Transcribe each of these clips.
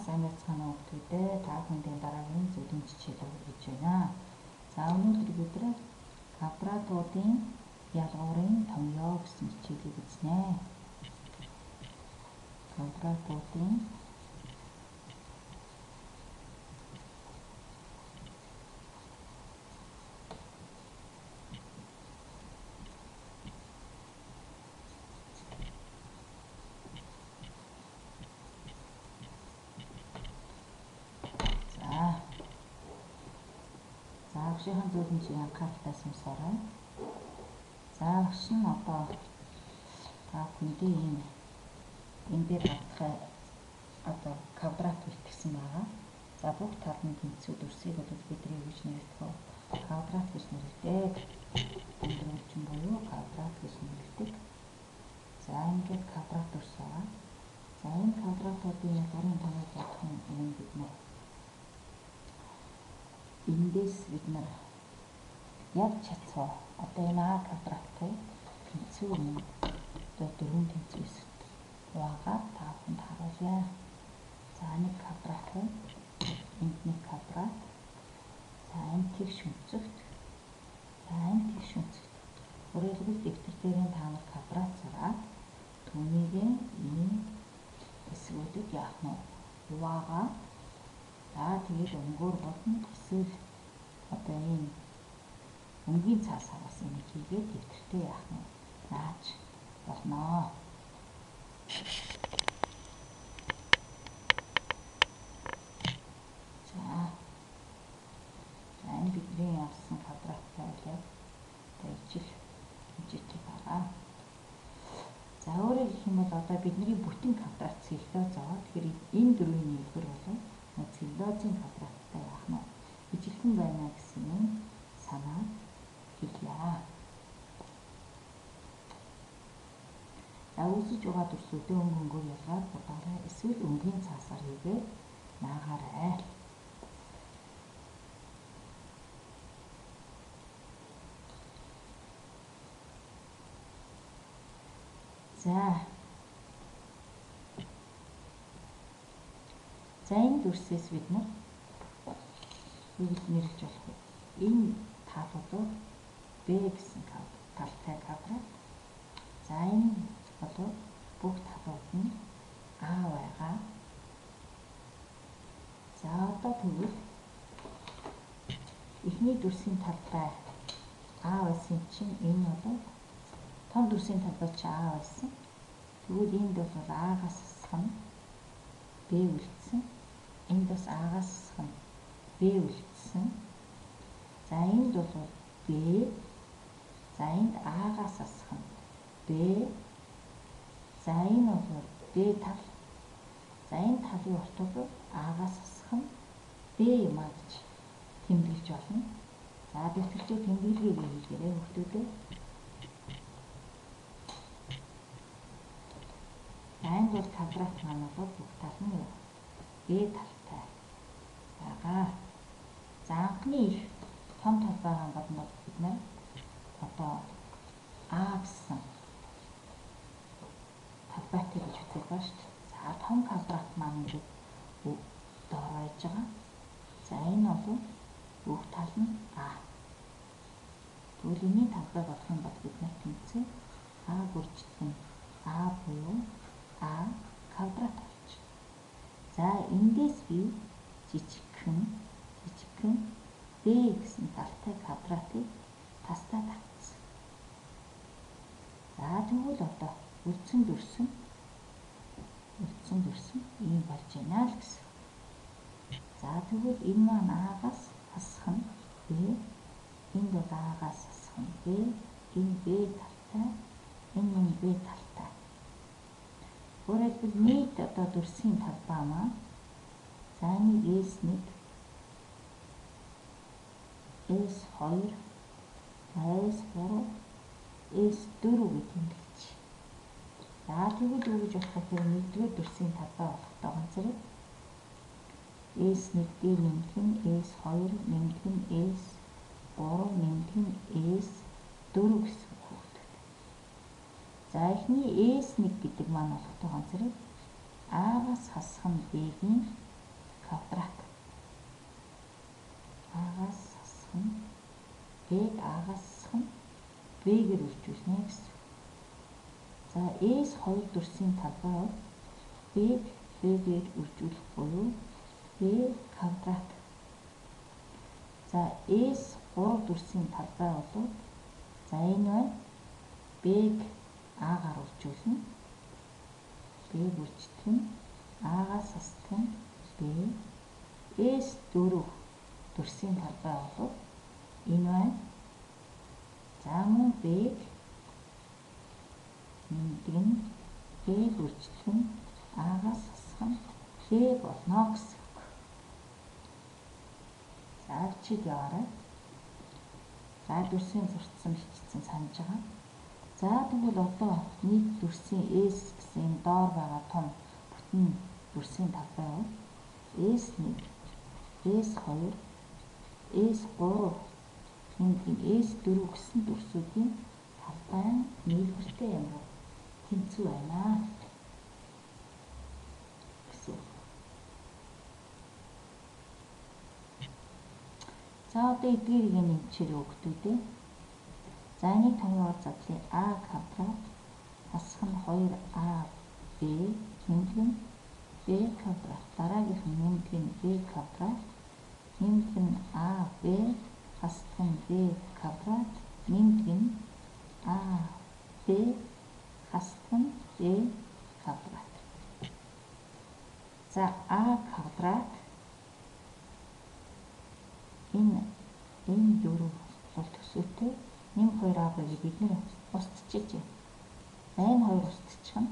Сайн байцгаана уу хүүхдүүдээ. Та бүхэндээ дараагийн зөвлөмж хичээлээ хүргэж байна. За өнөөдөр бид квадратуудын ялгуурын томьёо гэсэн хичээлийг үзнэ. Квадратуудын багшийн зөвлөмжийг анхааралтай сонсоорой. За багш нь одоо та бүхэндээ ийм энэ дээр гаргах одоо квадрат бэлтгэсэн байгаа. За бүх тал нь тэнцүү дүрсийг бол бидний юу гэж нэрлэдэг вэ? Квадрат гэж нэрлэдэг. Өндөр буюу квадрат гэж нэрлэдэг. За ингээд квадрат дүрс байгаа. За энэ квадратуудын ялгуурын томьёог бодох юм бид нэр эндээс бид нар явж чадсаа одоо энэ а квадраттай тэнцүү юм одоо 4 тэнцүү эсэт хуваагаад та бүхэнд харуулъя. За нэг квадрат байна. Энд нэг квадрат. За энэ тэгш өнцөгт. За энэ тэгш өнцөгт. Өөрөөр хэлбэл дэвтэр дээр нь та нар квадрат зураад түүнийг ийм хэсгүүдэд яах нь хуваагаад за тэгээд өнгөөр бодно эсвэл одоо ийм өнгийн цаасаар бас энийг хийгээд дэвтэртээ яах нь нааж болно. За энэ бидний авсан квадраттай яг одоо ижил хэмжээтэй байгаа. За өөрөөр хэлэх юм бол одоо бидний бүтэн квадрат целлюлоз байгаа. Тэгэхээр энэ дөрвийн нийлбэр болов целлюлозын квадраттай яах нь ижилхэн байна гэсэн юм санаа хэлье. За үүсэж байгаа дүрсүүдээ өнгө өнгөөр ялгаад бодоорой. Эсвэл өнгийн цаасаар хийгээд наагаарай. За энэ дүрсээс бид нар юу гэж нэрлэж болох вэ? Энэ талууд B гэсэн талтай квадрат. За энэ бол бүх талууд нь А байгаа. За одоо тэгвэл эхний дүрсийн талбай А байсан чинь энэ бол том дүрсийн талбай чинь А байсан. Тэгвэл энд бол А-гаас хасах нь Б үлдсэн. Энд бас А-гаас хасах нь Б үлдсэн. За энд бол Б. За энд А-гаас хасах нь Б. За энэ бол Б тал. За энэ талын уртыг А-гаас хасах нь Б юм а гэж тэмдэглэж болно. За дэвтэрчээ тэмдэглэгээ хийгээрэй хүүхдүүдээ. За энд бол квадрат маань бол бүх тал нь Б талтай байгаа. За анхны их том талбайгаа бодно бид нар одоо А гэсэн талбайтай гэж үзэх ба шүү дээ. За том квадрат маань ингээд доор байж байгаа. За энэ бол бүх тал нь А. Тэгвэл энэний талбай бодох юм бол бид нар тэнцээ А гүржигдэх нь А буюу А квадрат болж. За эндээс би жижигхэн B гэсэн талтай квадратыг тастай татсан. За тэгвэл одоо үлдсэн дүрсэн ийм болж байна л гэсэн. За тэгвэл энэ маань А-гаас хасах нь B, энд бол А-гаас хасах нь B, энэ B талтай, энэ мөн B талтай. Өөрөөр хэлбэл нийт одоо дүрсийн талбай маань за энийг S1, S2, S3, S4 гэж тэмдэглэж. За тэгвэл юу гэж болох вэ гэхээр нэгдүгээр дүрсийн талбай болохтой ганц зэрэг S1 дээр нэмдэг нь S2 нэмдэг нь S3 нэмдэг нь S4 гэсэн үг. За эхний S1 гэдэг маань болохтой ганц зэрэг А-гаас хасах нь B-ийн квадрат. А-гаас хасах нь B-г А-гаас хасах нь B-гээр үржүүлнэ гэсэн. За S2 дүрсийн талбай бол B-г B-гээр үржүүлэх буюу B квадрат. За S3 дүрсийн талбай бол за энэ байна. B-г А-гаар үржүүлнэ. B-г үржих нь А-гаас хасдаг нь B. S4 дүрсийн талбай бол энэ байна. За мөн B-г нэмдэг нь B-г үржих нь А-гаас хасах нь B болно гэсэн үг. За бичээд яваарай. За дүрсийн зурцсан бичсэн санаж байгаа. За тэгвэл одоо нийт дүрсийн S гэсэн энэ доор байгаа том бүтэн дүрсийн талбай бол S1, S2, S3 нэмдэг S4 гэсэн дүрсүүдийн талбай нийлбэртэй ямар тэнцүү байна гэсэн. За одоо эдгээрийг нэмчээр өгдөг дээ. За энийг томьёогоор задлаа. А квадрат хасах нь 2AB нэмдэг нь B квадрат, дараагийнх нь нэмдэг нь B квадрат, нэмдэг нь AB хасах нь B квадрат, нэмдэг нь AB хасах нь B квадрат. За А квадрат энэ дөрөв бол төсөөтэй нэм 2 А Б-г бид нэр устчихэж байна. Энэ хоёр устчих нь.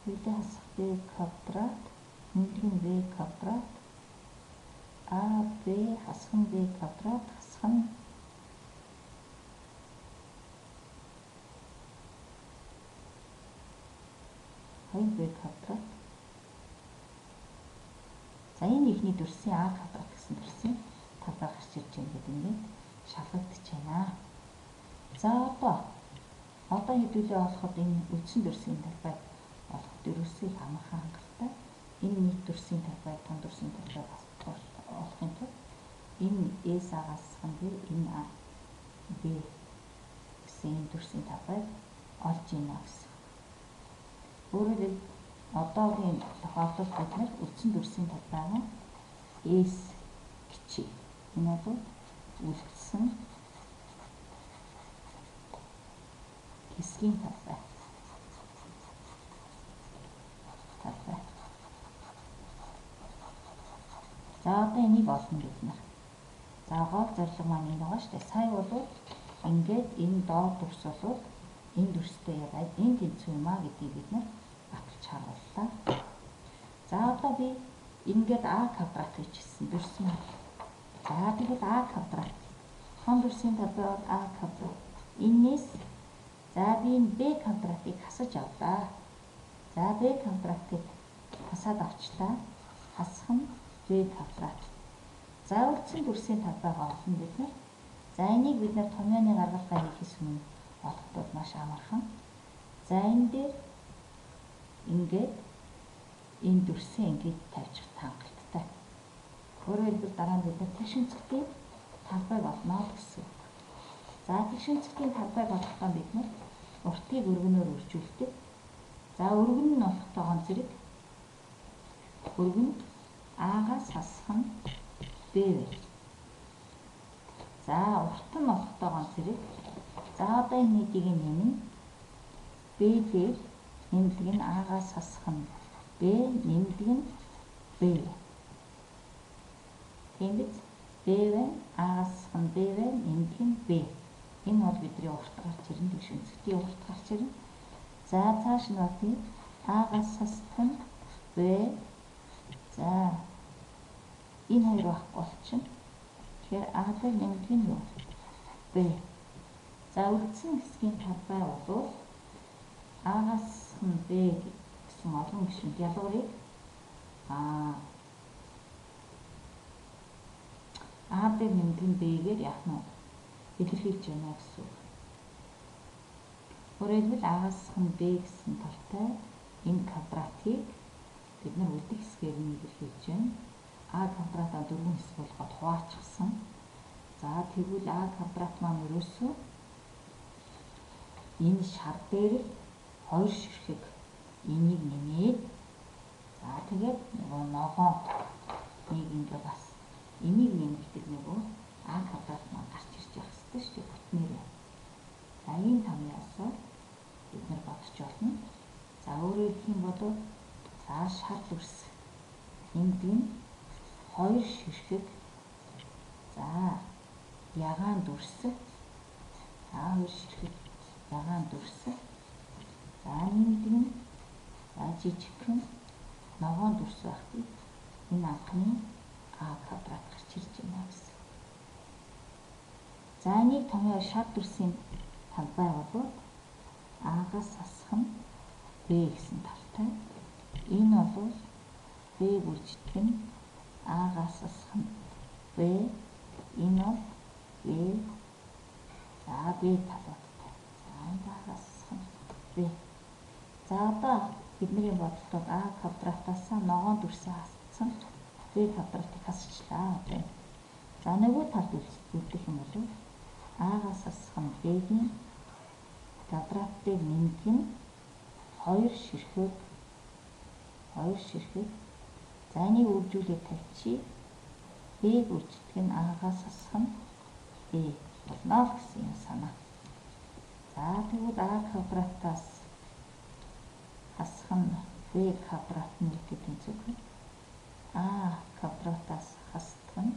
Бид хасах B квадрат, нэмдэг нь B квадрат, А Б хасах нь B квадрат хасах нь 2B квадрат. За энэ ихний дүрсийн А квадрат гэсэн дүрсийн талбай гарч ирж байна гэдэг ингээд шалгагдчихж байна. За одоо хэдүүлээ олоход энэ үндсэн дүрсийн талбай олоход ерөөсөө их амархан хангалттай. Энэ нийт дүрсийн талбай, том дүрсийн талбай олохын тулд энэ S-аас хасах нь B, энэ А Б гэсэн энэ дүрсийн талбайг олж ийнэ гэсэн. Өөрөөр хэлбэл одоогийн тохиолдолд бид нар үндсэн дүрсийн талбайг S гэчээ. Энэ бол үлдсэн хэсгийн талбай. За одоо энийг олно бид нар. За гол зорилго маань энэ байгаа шүү дээ. Сая бол ингээд энэ доор дүрс бол энэ дүрстэй яг энэ тэнцүү юм а гэдгийг бид нар баталж харууллаа. За одоо би ингээд А квадрат гэж хэлсэн дүрс маань. За тэгвэл А квадрат. Том дүрсийн талбай бол А квадрат. Энээс за би энэ Б квадратыг хасаж авлаа. За Б квадратыг хасаад авчлаа. Хасах нь Б квадрат. За үлдсэн дүрсийн талбайгаа олно бид нар. За энийг бид нар томьёоны гаргалгаа хийхээс өмнө олоход бол маш амархан. За энэ дээр ингээд энэ дүрсээ ингээд тавьчих хангалттай. Өөрөөр хэлбэл дараа нь бид нар тэгш өнцгтийн талбайг олно л гэсэн үг. За тэгш өнцгтийн талбайг олохдоо бид нар уртыг өргөнөөр үржүүлдэг. За өргөн нь болохтойгоо зэрэг өргөн А-гаас хасах нь Б байна. За урт нь болохтойгоо зэрэг за одоо энэ нийтийг нэмнэ. Б дээр нэмдэг нь А-гаас хасах нь Б нэмдэг нь Б. Тийм биз? Б байна, А-гаас хасах нь Б байна, нэмдэг нь Б. Энэ бол бидний урт гарч ирнэ, тэгш өнцгтийн урт гарч ирнэ. За цааш нь бол А-гаас хасах нь Б. За энэ хоёр байхгүй болчихно. Тэгэхээр А дээр нэмдэг нь юу? Б. За үлдсэн хэсгийн талбай бол А-гаас нь Б гэсэн олон гишүүнд ялуурыг А дээр нэмдэг нь Б-гээр яах нь илэрхийлж байна гэсэн үг. Өөрөөр хэлбэл А-гаас нь Б гэсэн талтай Энэ квадратыг бид нар үлдэх хэсгээр нь илэрхийлж байна. А квадратаа 4 хэсэг болгоод хуваачихсан. За тэгвэл а квадрат маань ерөөсөө энэ шар дээр л 2 ширхэг энийг нэмээд за тэгээд нөгөө ногоон нэг ингээ бас энийг нэмэгдэг нөгөө а квадрат маань гарч ирж явах хэрэгтэй шүү дээ бүтнээрээ. За энэ томьёоос бид нар бодож болно. За өөрөөр хэлэх юм бол за шар дүрс энд нь 2 ширхэг за ягаан дүрс за 2 ширхэг ягаан дүрс за нэмдэг нь за жижигхэн ногоон дүрс байхдыг энэ анхны а квадрат гарч ирж байна гэсэн. За энийг томьёо шар дүрсийн талбай болоод а-гаас хасах нь b гэсэн талтай. Энэ бол b гүржитг нь а-гаас хасах нь b, энэ бол b, за b талуудтай. За энэ а-гаас хасах нь b. За одоо бидний бодлоор а квадратаас ногоон дүрсээ хассан b квадратыг хасчлаа одоо. За нөгөө талд үлдэх юм бол а-гаас хасах нь b-ийн квадратыг нэмдэг нь 2 ширхэг 2 ширхэг. За энийг үржүүлээд тавьчих. B-г үржигдэх нь а-гаас хасах нь b болно л гэсэн юм санаа. За тэгвэл а квадратаас хасах нь b квадрат нь гэдэг тэнцвэр. А квадратаас хасдаг нь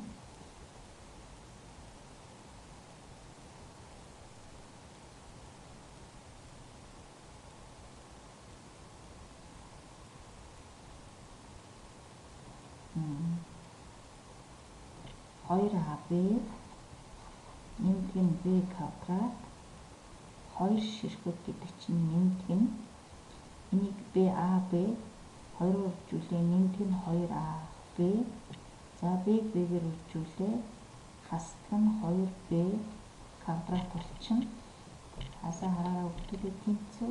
хоёр АБ нэмдэг нь B квадрат 2 ширхэг гэдэг чинь нэмдэг нь энийг BAB 2-оор үржүүлээ нэмдэг нь 2AB за B-г B-гээр үржүүлээ хасдаг нь 2B квадрат болчихно. Хасаа хараараа өгтөлөө тэнцүү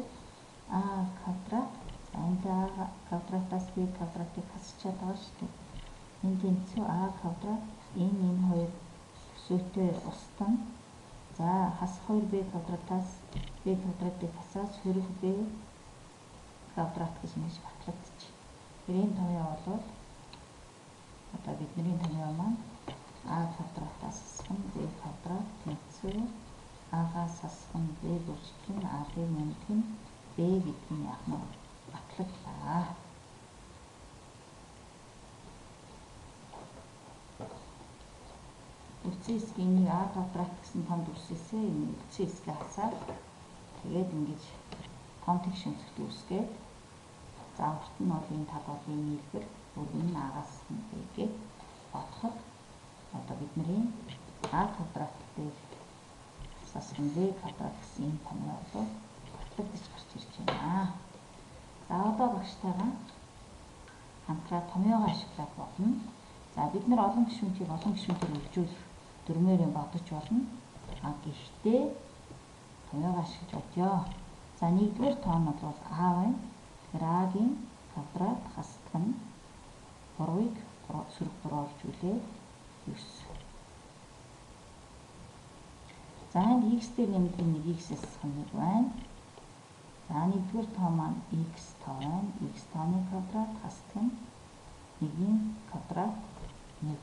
А квадрат за энд А квадратаас B квадратыг хасчаад байгаа шүү дээ. Энэ тэнцүү А квадрат энэ хоёр төсөөтэй устна. За хасах 2b квадратаас b квадратыг хасаад сөрөг b квадрат гэж ингэж батлагдчих. Тэр энэ томьёо бол одоо бидний томьёо маань а квадратаас хасах нь b квадрат тэнцүү а-гаас хасах нь b гүржигдэх нь а-ыг нэмдэг нь b гэдэг нь яг нь батлагдлаа. Үлдсэн хэсгийг нэг а квадрат гэсэн том дүрсээсээ энэ үлдсэн хэсгээ хасаад тэгээд ингэж том тэгш өнцөгт үүсгээд за урт нь бол энэ тал бол энэ нийлбэр өргөн нь а-гаас нь b гээд бодоход одоо бидний а квадрат дээр хасах нь b квадрат гэсэн энэ томьёо бол батлагдаж гарч ирж байна. За одоо багштайгаа хамтраа томьёогоо ашиглаад болно. За бид нар олон гишүүнтийг олон гишүүнтээр үржүүлэх дүрмээр юм бодож болно. А гэхдээ томьёогоо ашиглаж бодъё. За нэгдүгээр тоон бол а байна. Тэгэхээр а-гийн квадрат хасдаг нь 3-ыг сөрөг 3 оржүүлээ 9. За энд x дээр нэмдэг нь 1x-ээс хасах нь 1 байна. За нэгдүгээр тоо маань x тоо байна. X тооны квадрат хасдаг нь 1-ийн квадрат 1.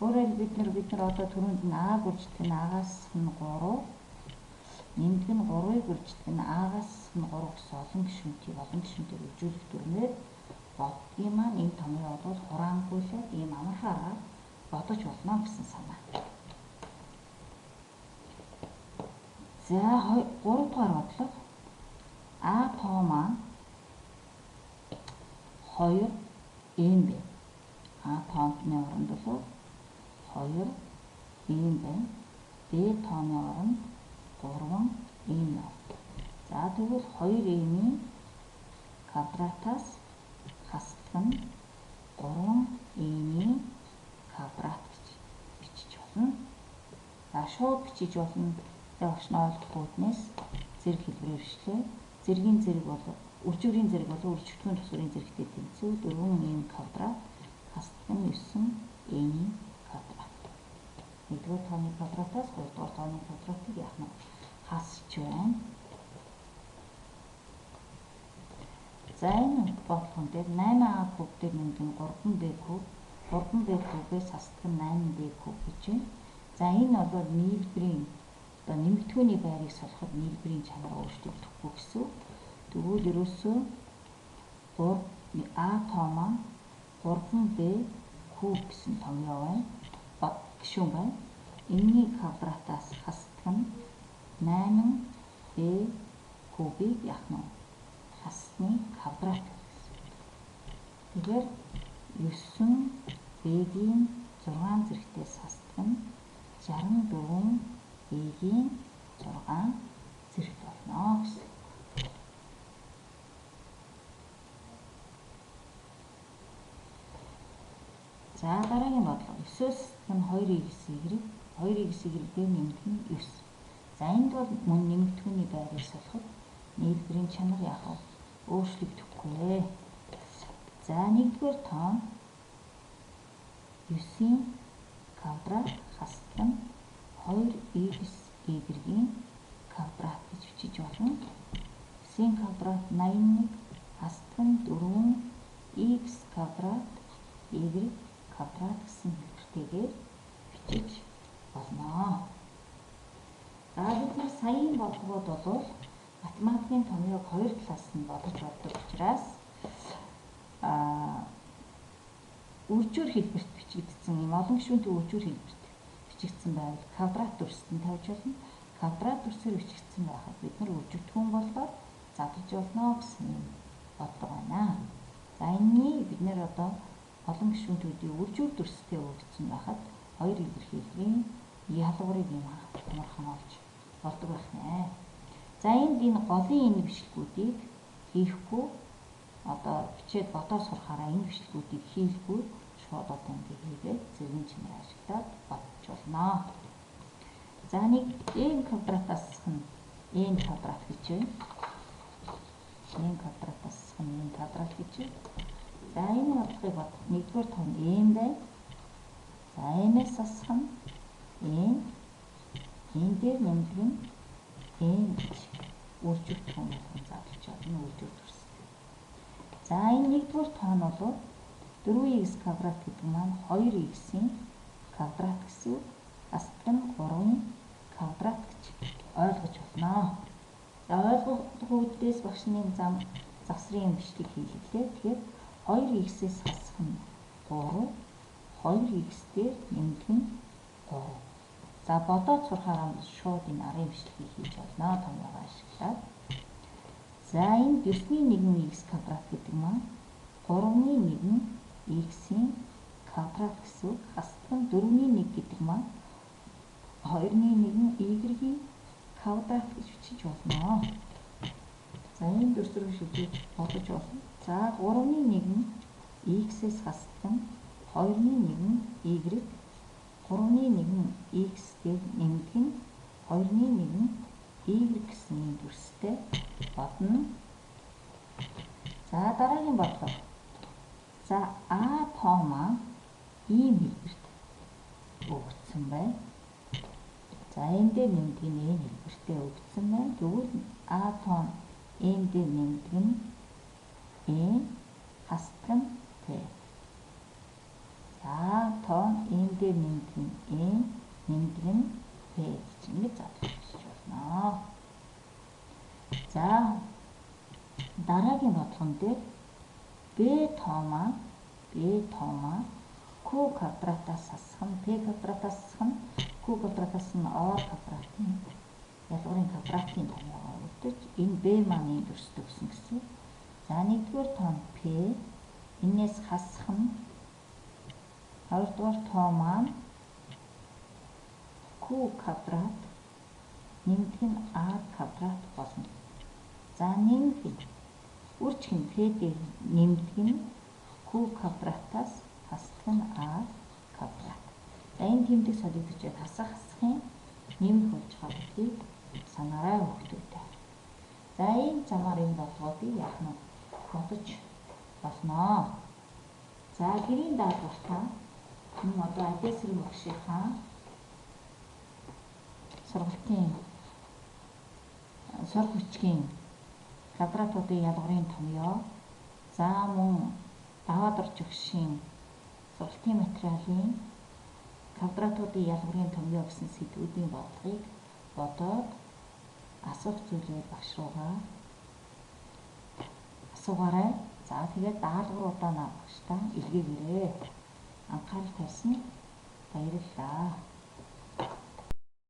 Өөрөөр бид нар одоо түрүүнд нь а гүржигдэх нь а-гаас нь 3 нэмдэг нь 3-ыг гүржигдэх нь а-гаас нь 3 гэсэн олон гишүүнтийг олон гишүүнтээр үржүүлэх дүрмээр боддгийн маань энэ томьёо бол хураангуйлаад ийм амархан аргаар бодож болно гэсэн санаа. За 3 дугаар бодлого а тоо маань 2 m байна. А тооны оронд бол 2 m байна. Б тооны оронд 3 m байна. За тэгвэл 2 m-ийн квадратаас хасдаг нь 3 m-ийн квадрат гэж бичиж болно. За шууд бичиж болно. Тэгээ багш нь ойлгохгүй үднээс зэрэг хэлбэрээр бичлээ. Зэргийн зэрэг бол Үржүүрийн зэрэг болон үржигдэхүүн тусварын зэрэгтэй тэнцүү 4m квадрат хасдаг нь 9n квадрат. 1-р тооны квадратаас 3-р тооны квадратыг яах нь хасч байна. За энэ бодлогон дээр 8а куб дээр нэмдэг нь 3b куб, 3b кубээс хасдаг нь 8b куб гэж байна. За энэ бол нийлбэрийн одоо нэмэгдэхүүний байрыг солиход нийлбэрийн чанар өөрчлөгдөхгүй гэсэн. Тэгвэл ерөөсөө 3а тоо маань 3b куб гэсэн томьёо байна. Гишүүн байна. Энэний квадратаас хасдаг нь 8b кубыг яах нь хасны квадрат гэсэн. Тэгэхээр 9b-ийн 6 зэрэгтээс хасдаг нь 64b-ийн 6 зэрэг болно гэсэн. За дараагийн бодлого 9-өөс нь 2x y, 2x y дээр нэмдэг нь 9. За энд бол мөн нэмэгдэхүүний байрыг солиход нийлбэрийн чанар яах вэ? Өөрчлөгдөхгүй. За нэгдүгээр тоо 9-ийн квадрат хасдаг нь 2x y-ийн квадрат гэж бичиж болно. 9-ийн квадрат 81 хасдаг нь 4x квадрат y квадрат гэсэн хэлбэртэйгээр бичиж болно. За бид нар саяын бодлогод бол математикийн томьёог хоёр талаас нь бодож болдог учраас үржүүр хэлбэрт бичигдсэн юм олон гишүүнтэй үржүүр хэлбэрт бичигдсэн байвал квадрат дүрсэд нь тавьж болно. Квадрат дүрсээр бичигдсэн байхад бид нар үржигдэхүүн болгоод задлж болно гэсэн юм бодлого байна. За энэний бид нар одоо олон гишүүнтүүдийн үржүүр дүрстэй өгөгдсөн байхад хоёр илэрхийллийн ялгуурыг юм амархан олж болдог байх нэ. За энд энэ голын энэ бичлэгүүдийг хийхгүй одоо бичээд бодоо сурахаараа энэ бичлэгүүдийг хийлгүй шууд одоо ингэ хийгээд зэргийн чанар ашиглаад бодож болно. За нэг n квадратаас нь n квадрат гэж байна. N квадратаас нь n квадрат гэж байна. За энэ бодлогыг бодох нэгдүгээр тоо нь m байна. За m-ээс асах нь n, n дээр нэмдэг нь n гэж үржигдэхүүн болгон задлж болно үржих дүрстэй. За энэ нэгдүгээр тоо нь бол 4x квадрат гэдэг маань 2x-ийн квадрат гэсэн үг. Хасдаг нь 3-ын квадрат гэж ойлгож болно. За ойлгох үүднээс багш нарын зам завсрын бичлэг хийлгэлээ. Тэгэхээр 2x-ээс хасах нь 3, 2x дээр нэмдэг нь 3. За бодоод сурахаараа шууд энэ арын бичлэгийг хийж болно томьёогоо ашиглаад. За энд 9-ний 1 x квадрат гэдэг маань 3-ны 1 x-ийн квадрат гэсэн үг. Хасдаг нь 4-ний 1 гэдэг маань 2-ны 1 y-ийн квадрат гэж бичиж болно. За энэ дүрс рүү шилжүүлж бодож болно. За 3-ны 1 x-ээс хасдаг нь 2-ны 1 y, 3-ны 1 x дээр нэмдэг нь 2-ны 1 y гэсэн ийм дүрстэй бодно. За дараагийн бодлого. За а тоо маань ийм хэлбэрт өгөгдсөн байна. За энэ дээр нэмдэг нь n хэлбэртэй өгөгдсөн байна. Тэгвэл а тоо n дээр нэмдэг нь n хасдаг нь p. За тоо n дээр нэмдэг нь n нэмдэг нь p гэж ингэж задлж болно. За дараагийн бодлогон дээр b тоо маань q квадратаас хасах нь p квадратаас хасах нь q квадратаас нь r квадратын ялгуурын квадратын томьёогоо өгдөж энэ b маань ийм дүрстэй өгсөн гэсэн. За нэгдүгээр тоо нь p, энээс хасах нь хоёрдугаар тоо маань q квадрат нэмдэг нь r квадрат болно. За нэмэх нь үржих нь p дээр нэмдэг нь q квадратаас хасдаг нь r квадрат. За энэ тэмдэг солигдож хасах хасахын нэмэх болж байгаа гэдгийг санаарай хүүхдүүдээ. За За ийм замаар энэ бодлогоодыг яах нь бодож болно. За гэрийн даалгавартаа мөн одоо Адесрын багшийнхаа сургалтын сурах бичгийн квадратуудын ялгуурын томьёо, за мөн даваад орж өгшийн сургалтын материалын квадратуудын ялгуурын томьёо гэсэн сэдвүүдийн бодлогыг бодоод асуух зүйлээ багш руугаа асуугаарай. За тэгээд даалгавруудаа багштай илгээгээрэй. Анхаарал тавьсан баярлалаа.